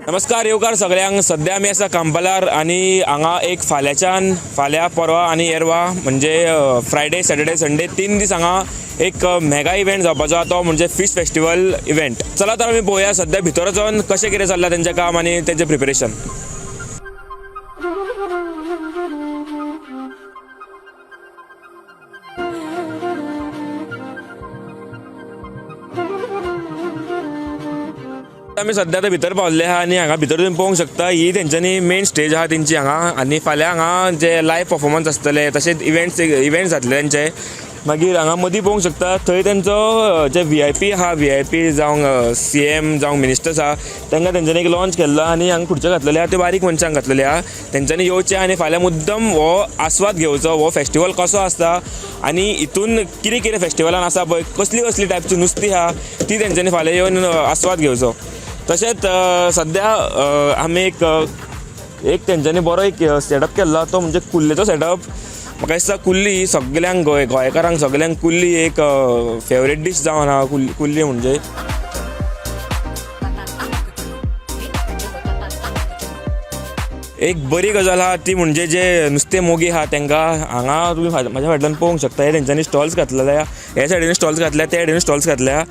नमस्कार येवकार सगळ्यांक. सद्या आमी आसा कांपालार आनी हांगा एक फाल्यांच्यान फाल्यां परवा आनी येरवा म्हणजे फ्रायडे सॅटर्डे संडे 3 दीस हांगा एक मेगा इव्हेंट जावपाचो आहा, तो म्हणजे फीश फेस्टिवल इव्हेंट. चला तर आमी पळोवया सद्या भितर वचोन कशें कितें चल्लां तेंचें काम आनी तेंचें प्रिपेरेशन. आमी सद्या आतां भितर पावल्ले आहा आनी हांगा भितर तुमी पळोवंक शकता ही तेंच्यांनी मेन स्टेज आहा तेंची हांगा आनी फाल्यां हांगा जे लायव परफॉर्मन्स आसतले तशेंच इव्हेंट्स जातले तेंचे. मागीर हांगा मदीं पळोवंक शकता थंय तेंचो जे VIP आहा, VIP जावं CM जावं मिनिस्टर्स आहा तांकां तेंच्यांनी एक लॉन्च केल्लो आनी हांगा खुर्च्यो घातलेल्यो आहा त्यो बारीक मनशांक घातलेल्यो आहा. तेंच्यांनी येवचें आनी फाल्यां मुद्दम हो आस्वाद घेवचो, हो फेस्टिवल कसो आसता आनी हितून कितें कितें फेस्टिवलान आसा पळय, कसली कसली टायपची नुस्तीं आहा ती तेंच्यांनी फाल्यां येवन आस्वाद घेवचो. तशेंच सद्या आमी एक तेंच्यांनी बरो एक सेटअप केल्लो तो म्हणजे कुल्लेचो सेटअप. म्हाका दिसता कुल्ली सगल्यांक गोंयकारांक सगल्यांक कुल्ली एक फेवरेट डीश जावन आहा. कुल्ली म्हणजे एक बरी गजाल आहा ती म्हणजे जे नुस्तें मोगी आहा तांकां हांगा तुमी म्हाज्या फाटल्यान पळोवंक शकता हे तेंच्यांनी स्टॉल्स घातलेले आहा, हे सायडीन स्टॉल्स घातल्या, त्या सायडीन स्टॉल्स घातल्या.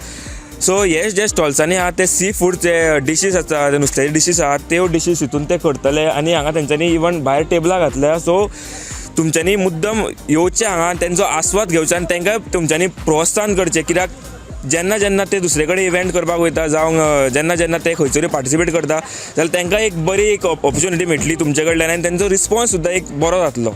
सो हे जे स्टॉल्सांनी आहा ते सी फूड जे डिशीज आसा, जे नुस्त्याचे डिशीज आहा त्यो डिशीज हितून ते करतले आनी हांगा तेंच्यांनी इवन भायर टेबलां घातल्या. सो तुमच्यांनी मुद्दम येवचें हांगा, तेंचो आस्वाद घेवचो आनी तांकां तुमच्यांनी प्रोत्साहन करचें, कित्याक जेन्ना जेन्ना ते दुसरे कडेन इव्हेंट करपाक वयता जावं जेन्ना जेन्ना ते खंयसरूय पार्टिसिपेट करता जाल्यार तांकां एक बरी एक ऑपॉर्च्युनिटी मेळटली तुमचे कडल्यान आनी तेंचो रिस्पॉन्स सुद्दां एक बरो जातलो.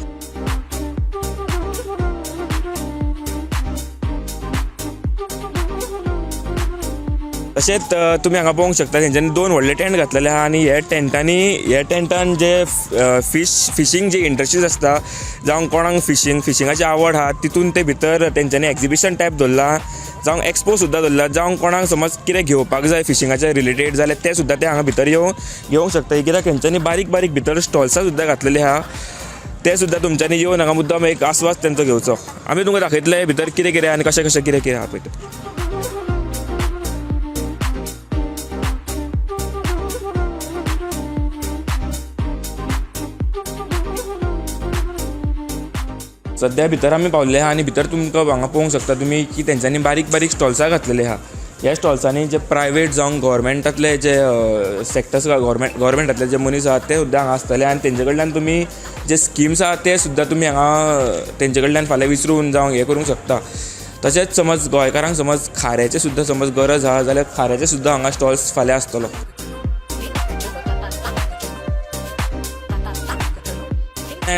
तशेंच तुमी हांगा पळोवंक शकता तेंच्यांनी 2 व्हडले टेंट घातलेले आहा आनी हे टेंटान जे फिशींग जे इंडस्ट्रीज आसता जावं कोणाक फिशिंगाची आवड आहा तितून ते भितर तेंच्यांनी एग्जिबिशन टायप दवरला, जावं एक्सपो सुद्दां दवरला, जावं कोणाक समज कितें घेवपाक जाय फिशिंगाचे रिलेटेड जाल्यार ते सुद्दां ते हांगा भितर येवन घेवंक शकता, कित्याक तेंच्यांनी बारीक बारीक भितर स्टॉल्सां सुद्दां घातलेलीं आहा ते सुद्दां तुमच्यांनी येवन हांगा मुद्दम एक आस्वाद तेंचो घेवचो. आमी तुमकां दाखयतले भितर कितें कितें आनी कशें कशें कितें कितें आहा पळय तें. सद्या भितर आमी पावल्ले आहा आनी भितर तुमकां हांगा पळोवंक शकता तुमी की तेंच्यांनी बारीक बारीक स्टॉल्सां घातलेली आहा. ह्या स्टॉल्सांनी जे प्रायवेट जावं गोवोरमेंटांतले जे सेक्टर्स गोवोरमेंटांतले जे मनीस आहात ते सुद्दां हांगा आसतले आनी तेंचे कडल्यान तुमी जे स्किम्स आहात ते सुद्दां तुमी हांगा तेंचे कडल्यान फाल्यां विसरून जावं हें करूंक शकता. तशेंच समज गोंयकारांक समज खाऱ्याचें सुद्दां समज गरज आहा जाल्यार खाऱ्याचें सुद्दां हांगा स्टॉल्स फाल्यां आसतलो.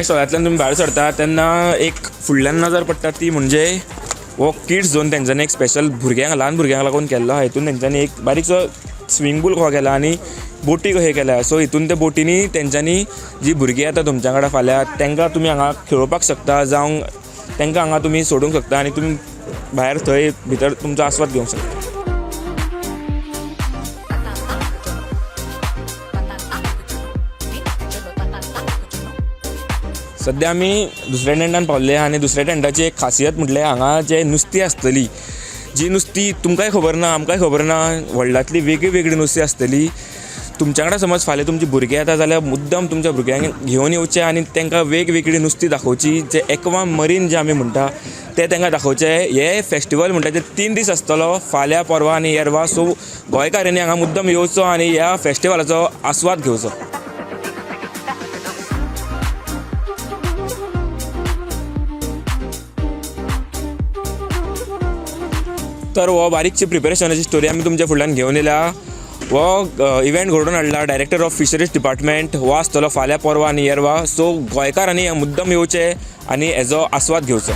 स्टॉलांतल्यान तुमी भायर सरता तेन्ना एक फुडल्यान नजर पडटा ती म्हणजे हो किड्स झोन तेंच्यांनी एक स्पेशल भुरग्यांक ल्हान भुरग्यांक लागून केल्लो आहा. हितून तेंच्यांनी एक बारीकसो स्विमींग पूल कसो केला आनी बोटी कशें केल्या. सो हितून त्या बोटींनी तेंच्यांनी जी भुरगीं येता तुमच्या कडेन फाल्यां तांकां तुमी हांगा खेळोवपाक शकता जावं तांकां हांगा तुमी सोडूंक शकता आनी तुमी भायर थंय भितर तुमचो आस्वाद घेवंक शकता. सद्या आमी दुसऱ्या टेंटान पावल्ले आनी दुसऱ्या टेंटाची एक खासियत म्हटल्यार हांगा जे नुस्तीं आसतली, जी नुस्तीं तुमकांय खबर ना आमकांय खबर ना, व्हडलांतली वेगळी वेगळी नुस्तीं आसतली. तुमच्या कडेन समज फाल्यां तुमची भुरगीं येता जाल्यार मुद्दम तुमच्या भुरग्यांक घेवन येवचें आनी तांकां वेगवेगळी नुस्तीं दाखोवची, जे एक्वा मरीन जे आमी म्हणटा ते तांकां दाखोवचें. हे फेस्टिवल म्हणटा ते 3 दीस आसतलो, फाल्यां परवां आनी येरवा. सो गोंयकारांनी हांगा मुद्दम येवचो आनी ह्या फेस्टिवलाचो आस्वाद घेवचो. तर हो बारीकशी प्रिपेरेशनाची स्टोरी आमी तुमच्या फुडल्यान घेवन येयल्या. हो इव्हेंट घडोवन हाडला डायरेक्टर ऑफ फिशरीज डिपार्टमेंट. हो आसतलो फाल्यां परवां आनी येरवा. सो गोंयकारांनी मुद्दम येवचें आनी हेजो आस्वाद घेवचो.